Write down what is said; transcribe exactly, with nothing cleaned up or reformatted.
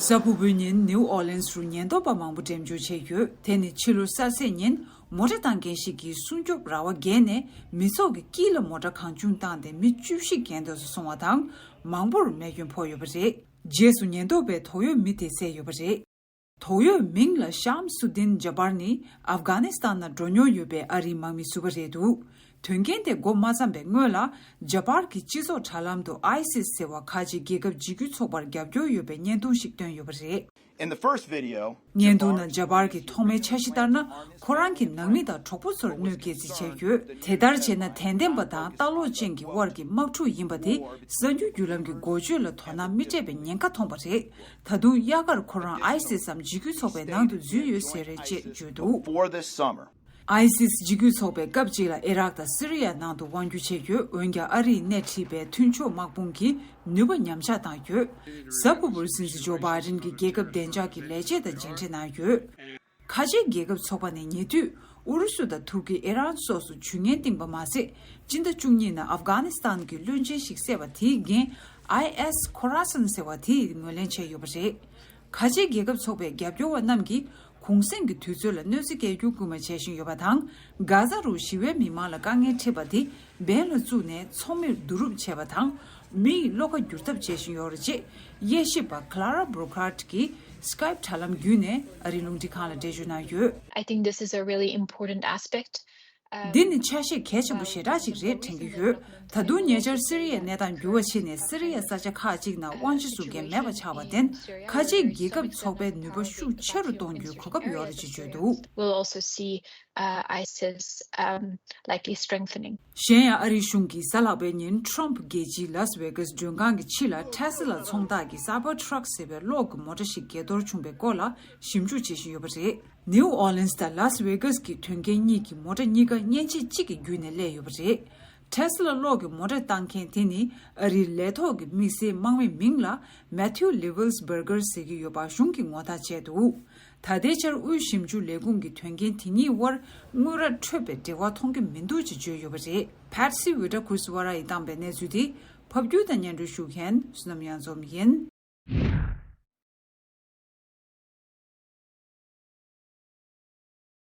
གཟའ་ཕུར་བུའི་ཉིན་ནིའུ་ཨོ་ལིན་སུ་རུ་ཉེན་རྟོག་པ་མང་པོ་འགྲེམས་འཇོག་བྱས་ཡོད། དེ་ནི་ཕྱི་ལོ་གསར་ཚེས་ཉིན་མོ་ཊ་བཏང་མཁན་ཞིག་གིས་སྲུང་སྐྱོབ་ར་བ་བརྒལ་ནས་མི་ཚོགས་ཀྱི་དཀྱིལ་ལ་མོ་ཊ་གང་བྱུང་བཏང་སྟེ་མི་བཅུ་བཞི་གྱེན་ལྡོག་སུ་སོང་བ་དང་། མང་པོར་རྨས་སྐྱོན་ཕོག་ཡོད་པ་རེད། རྗེས་སུ་ཉེན་རྟོག་པས་དོགས་ཡོད་མི་དེ་བཙལ་ཡོད་པ་རེད། དོགས་ཡོད་མིང་ལ་ཤམ་སུ་དིན་ཇ་པར་ནི་ཨབ་གྷ་ནི་སི་ཐན་ནང་འགྲོ་མྱོང་ཡོད་པའི་ཨ་རིའི་དམག་མི་ཟུར་པ་རེད་འདུག་དོན་རྐྱེན་དེ་འགོ་མ་བརྩམས་པའི་སྔོན་ལ། ཇ་པར་གྱི་སྤྱི་ཚོགས་དྲ་ལམ་དུ་ཨའི་སིས་ཟེར་བ་ཁ་ཆེ་རྒྱལ་ཁབ་འཇིགས་སྐུལ་ཚོགས་པར་རྒྱབ་སྐྱོར་ཡོད་པའི་བརྙན་ཐུང་ཞིག་བཏོན་ཡོད་པ་རེད། In the first video, བརྙན་ཐུང་ནང་ཇ་པར་གྱི་ཐོག་མའི་འཆར་གཞི་ལྟར་ན། ཁོ་རང་གི་ནང་མི་དང་གྲོགས་པོ་ཚོར་གནོད་སྐྱེལ་རྩིས་བྱས་ཡོད། དེ་ལྟར་བྱས་ན་དད་ལྡན་པ་དང་ལྟ་ཀློག་ཅན་གྱི་དབར་གྱི་དམག་འཁྲུག་ཡིན་པ་དེ་གསར་འགྱུར་བརྒྱུད་ལམ་གྱི་འགོ་བརྗོད་ལ་དོ་སྣང་མི་སྤྲད་པའི་ཉེན་ཁ་མཐོང་པ་རེད། ད་དུང་དབྱར་ཁར་ཁོ་རང་ཨའི་སིས་སམ་འཇིགས་སྐུལ་ཚོགས་པའི་ནང་དུ་འཛུལ་ཡོད་ཟེར་རེད་ཅེས་བརྗོད་འདུག Before this summer, ཨའི་སིས་འཇིགས་སྐུལ་ཚོགས་པས་སྐབས་གཅིག་ལ་ཨི་རག་དང་སི་རི་ཡ་ནང་དུ་དབང་བསྒྱུར་བྱས་ཡོད། འོན་ཀྱང་ཨ་རིས་སྣེ་ཁྲིད་པའི་མཐུན་ཕྱོགས་དམག་དཔུང་གིས་ནུས་པ་ཉམས་ཆག་བཏང་ཡོད། གཟའ་ཕུར་བུར་སྲིད་འཛིན་ཇོ་བྷའི་ཌེན་གྱིས་རྒྱལ་ཁབ་བདེ་འཇགས་ཀྱི་ལས་བྱེད་དང་མཇལ་འཕྲད་གནང་ཡོད། ཁ་ཆེའི་རྒྱལ་ཁབ་ཚོགས་པ་ནས་ཉེ་དུས་ཨུ་རུ་སུ་དང་ཐུར་ཀི། ཨི་རན་སོགས་སུ་ཇུས་ངན་བཏིང་པ་མ་ཟད། སྤྱི་ཟླ་བཅུ་གཉིས་ནང་ཨབ་གྷ་ནི་སི་ཐན་གྱི་བློན་ཆེན་ཞིག་བསད་པ་དེའི་འགན་ཨའི་ཨེས་ཁོ་ར་སན་ཟེར་བ་དེས་ངོས་ལེན་བྱས་ཡོད་པ་རེད། ཁ་ཆེའི་རྒྱལ་ཁབ་ཚོགས་པའི་རྒྱབ་སྐྱོར་བ་རྣམས་ཀྱིས་གུང་གསེང་གི་དུས་ཚོད་ལ་གནོད་འཚེ་སྐྱེལ་རྒྱུར་སྐུལ་མ་བྱེད་བཞིན་ཡོད་པ་དང་། གྷ་ཛ་རུ་ཞི་བའི་མི་མང་ལ་དཀའ་ངལ་འཕྲད་པ་དེ་འབེན་ལ་བཙུགས་ནས་ཚོགས་མིར་བསྡུ་རུབ་བྱས་པ་དང་། མི་ཡི་བློ་ཁ་བསྒྱུར་ཐབས་བྱེད་བཞིན་ཡོད་རེད་ཅེས་དབྱེ་ཞིབ་པ་Clara Brookhart གྱིས་Skype དྲ་ལམ་བརྒྱུད་ནས་ཨ་རིའི་རླུང་འཕྲིན་ཁང་ལ་འགྲེལ་བརྗོད་གནང་ཡོད། I think this is a really important aspect. འདི་ནི་ཆ་ཤས་གལ་ཆེན་པོ་ཞེ་དྲག་ཅིག་རེད་དྲན་གྱི་ཡོད། ད་དུང་ཉེ་ཆར་སི་རི་ཡའི་གནས་སྟངས་འགྱུར་བ་ཕྱིན་ནས་སི་རི་ཡའི་ས་ཆ་ཁག་ཅིག་ནང་དབང་ཆ་འཛུགས་མཁན་མེད་པ་ཆགས་པར་བརྟེན། ཁ་ཆེའི་རྒྱལ་ཁབ་ཚོགས་པའི་ནུས་པ་ཤུགས་ཆེ་རུ་གཏོང་རྒྱུའི་གོ་སྐབས་ཡོད་རེད་ཅེས་བརྗོད་འདུག We'll also see, uh, ISIS, um, likely strengthening. གཞན་ཡང་ཨ་རིའི་གཞུང་གིས་གཟའ་ལྷག་པའི་ཉིན་Trump་རྒྱལ་སྤྱིའི་Las Vegas་མགྲོན་ཁང་གི་ཕྱི་ལ་Tesla་ཚོང་རྟགས་ཀྱི་Cybertruck་ཟེར་བའི་གློག་གི་མོ་ཊ་ཞིག་འགས་གཏོར་བྱུང་བའི་སྐོར་ལ་ཞིབ་འཇུག་བྱེད་བཞིན་ཡོད་པ་རེད། ནིའུ་ཨོ་ལིན་སི་དང་ལཱ་སི་ཝེ་གཱ་སི་གི་དོན་རྐྱེན་གཉིས་ཀྱི་མོ་ཊ་གཉིས་ཀ་མཉེན་ཆས་གཅིག་གི་བརྒྱུད་ནས་སླེབས་ཡོད་པ་རེད། Tesla་གློག་གི་མོ་ཊ་བཏང་མཁན་དེ་ནི་ཨ་རིའི་ལས་ཐོག་གི་དམིགས་བསལ་དམག་མིའི་མིང་ལ་Matthew Levelsberger་ཟེར་གྱི་ཡོད་པ་གཞུང་གིས་ངོ་རྟགས་བྱས་འདུག་ད་ལྟའི་ཆར་དབུས་ཞིབ་འཇུག་ལས་ཁུངས་ཀྱིས་དོན་རྐྱེན་དེ་གཉིས་དབར་དངུལ་རྭ་འཕྲོད་པའི་འབྲེལ་བ་མཐོང་གི་མི་འདུག་ཅེས་བརྗོད་ཡོད་པ་རེད། Patsy Widakuswara་ཡིས་བཏང་པའི་གནས་ཚུལ་དེ་ཕབ་སྒྱུར་དང་སྙན་སྒྲོན་ཞུ་མཁན་བསོད་ནམས་གཡང་འཛོམས་ཡིན།